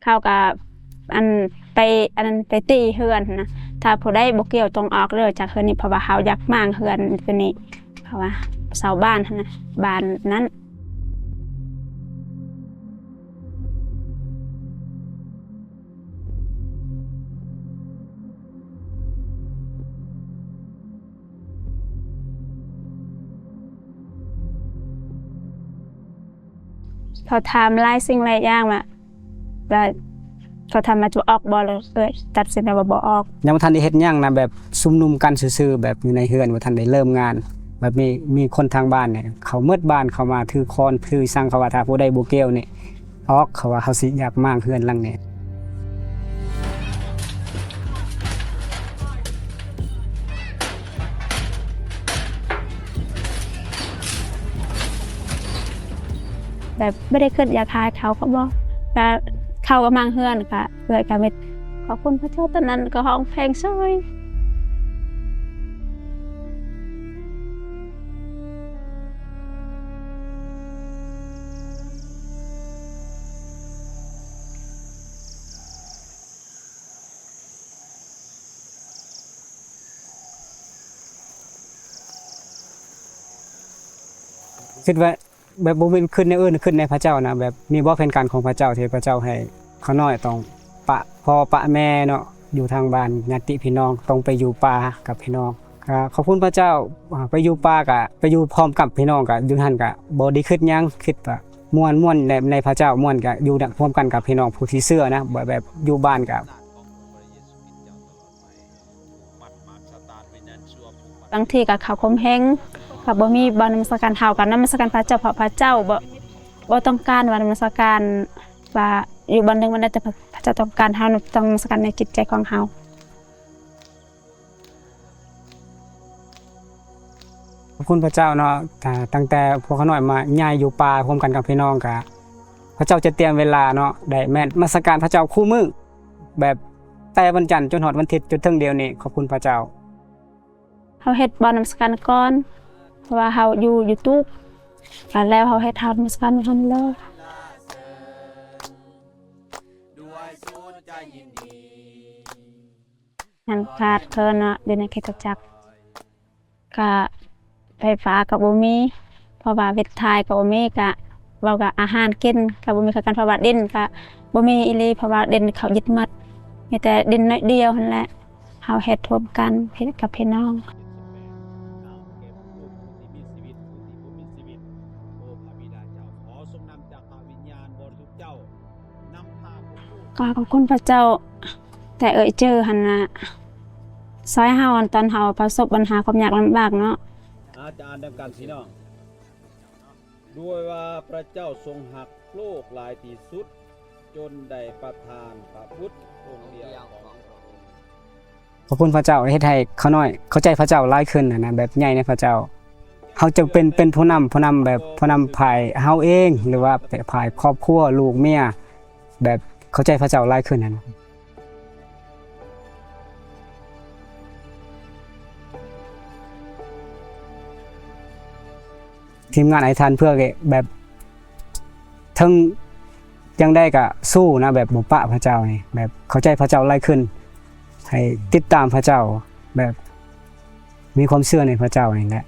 ເຂົາກໍ ອັນ ໄປ ອັນນັ້ນ ໄປຕີເຮືອນຫັ້ນນະ. ຖ້າຜູ້ໃດບໍ່ກ່ຽວຕ້ອງອອກເດີຈາກເຮືອນນີ້ ເພາະວ່າເຮົາຢາກມ້າງເຮືອນຕົວນີ້ ເພາະວ່າເຊົ່າບ້ານຫັ້ນນະ ບ້ານນັ້ນ. ເຂົາຖາມຫຼາຍສິ່ງຫຼາຍຢ່າງວ່າ ວ່າເຂົາຖາມວ່າຈະອອກບໍ່ ແລ້ວເອື້ອຍຕັດສິນໃຈວ່າບໍ່ອອກ. ຍັງບໍ່ທັນໄດ້ເຮັດຫຍັງນະ ແບບຊຸມນຸມກັນຊື່ໆ ແບບຢູ່ໃນເຮືອນ ບໍ່ທັນໄດ້ເລີ່ມງານ. ແບບມີ ມີຄົນທາງບ້ານນີ້ ເຂົາໝົດບ້ານ ເຂົາມາຖືຄ້ອນຖືສັງ ເຂົາວ່າຖ້າຜູ້ໃດບໍ່ກ່ຽວນີ້ ອອກ ເຂົາວ່າເຮົາຊິຢາກມ້າງເຮືອນຫຼັງນີ້. ແບບບໍ່ໄດ້ຄິດຢາກຂາຍເຂົາກໍບໍ່ ແບບເຂົາກໍມ້າງເຮືອນ ກໍເອື້ອຍກໍເມັດ ຂອບຄຸນພະເຈົ້າ. ຕອນນັ້ນກໍຮ້ອງເພງເສີຍ. ຄິດວ່າແບບບໍ່ແມ່ນຄິດແນວອື່ນ ຄິດໃນພະເຈົ້ານະ ແບບມີບໍ່ແຜນການຂອງພະເຈົ້າ ທີ່ພະເຈົ້າໃຫ້ຂ້ານ້ອຍຕ້ອງປະພໍ່ປະແມ່ເນາະ ຢູ່ທາງບ້ານຍາດຕິພີ່ນ້ອງ ຕ້ອງໄປຢູ່ປ່າກັບພີ່ນ້ອງ. ກະຂອບຄຸນພະເຈົ້າ ອາ ໄປຢູ່ປ່າກະໄປຢູ່ພ້ອມກັບພີ່ນ້ອງ ກະຢູ່ຫັ້ນກະບໍ່ໄດ້ຄິດຫຍັງ ຄິດວ່າມ່ວນ ມ່ວນໃນ ໃນພະເຈົ້າ ມ່ວນກະຢູ່ນຳ ຮ່ວມກັນກັບພີ່ນ້ອງຜູ້ທີ່ເຊື່ອນະ ແບບ ແບບຢູ່ບ້ານກະ ບາງທີກໍເຂົາຂົ່ມເຫງ ກໍບໍ່ມີບ່ອນນະມັດສະການ ເຮົາກໍນະມັດສະການພະເຈົ້າ ເພາະພະເຈົ້າບໍ່ ບໍ່ຕ້ອງການວ່ານະມັດສະການ ວ່າຢູ່ບ່ອນໜຶ່ງບ່ອນໃດ ແຕ່ພະເຈົ້າຕ້ອງການເຮົານະ ຕ້ອງນະມັດສະການໃນຈິດໃຈຂອງເຮົາ. ຂອບຄຸນພະເຈົ້າເນາະ ຕັ້ງແຕ່ພວກຂ້ານ້ອຍມາຍ້າຍຢູ່ປ່າຮ່ວມກັນກັບພີ່ນ້ອງ ກະພະເຈົ້າຈະຕຽມເວລາເນາະ ໄດ້ແມ່ນນະມັດສະການພະເຈົ້າຄູ່ມື້ ແບບແຕ່ວັນຈັນຈົນຮອດວັນທິດ ຈົນເຖິງດຽວນີ້ ຂອບຄຸນພະເຈົ້າ. ເຮົາເຮັດບ່ອນນະມັດສະການກ່ອນ ເພາະວ່າເຮົາຢູ່ ຢູ່ຕູບ ແລ້ວເຮົາເຮັດ ເຮົານະມັດສະການຢູ່ຫັ້ນເລີຍ. ຍັງຂາດເຂີນເນາະ ຢູ່ໃນຄຣິສຕະຈັກ ກະໄຟຟ້າກໍບໍ່ມີ ເພາະວ່າເວັດຖ່າຍກໍບໍ່ມີ ກະເວົ້າກະອາຫານກິນກໍບໍ່ມີຄືກັນ ເພາະວ່າດິນກະບໍ່ມີອີ່ຫຼີ ເພາະວ່າດິນເຂົາຍຶດໝົດ ມີແຕ່ດິນໜ້ອຍດຽວຫັ້ນແຫຼະ. ເຮົາເຮັດຮ່ວມກັນ ເຮັດກັບພີ່ນ້ອງ. ກໍຂອບຄຸນພະເຈົ້າ ແຕ່ເອີ່ຍເຈີຫັ້ນນະ ຊ່ອຍເຮົາຕອນເຮົາປະສົບບັນຫາຄວາມຍາກລຳບາກເນາະ. ອາ ຈະອ່ານນຳກັນພີ່ນ້ອງ. ດ້ວຍວ່າພະເຈົ້າຊົງຮັກໂລກຫຼາຍທີ່ສຸດ ຈົນໄດ້ປະທານພະບຸດອົງດຽວຂອງພະອົງ. ຂອບຄຸນພະເຈົ້າ ເຮັດໃຫ້ຂ້ານ້ອຍເຂົ້າໃຈພະເຈົ້າຫຼາຍຂຶ້ນຫັ້ນນະ ແບບໃຫຍ່ໃນພະເຈົ້າ. ເຮົາຈຶ່ງເປັນ ເປັນຜູ້ນຳ ຜູ້ນຳແບບຜູ້ນຳຝ່າຍເຮົາເອງ ຫຼືວ່າເປັນຝ່າຍຄອບຄົວ ລູກເມຍ ແບບເຂົ້າໃຈພະເຈົ້າຫຼາຍຂຶ້ນຫັ້ນນະ. ທີມງານອະທິຖານເພື່ອແບບ ເຖິງຈັ່ງໃດກະສູ້ນະ ແບບບໍ່ປະພະເຈົ້ານີ້ ແບບເຂົ້າໃຈພະເຈົ້າຫຼາຍຂຶ້ນ ໃຫ້ຕິດຕາມພະເຈົ້າ ແບບມີຄວາມເຊື່ອໃນພະເຈົ້ານີ້ແຫຼະ.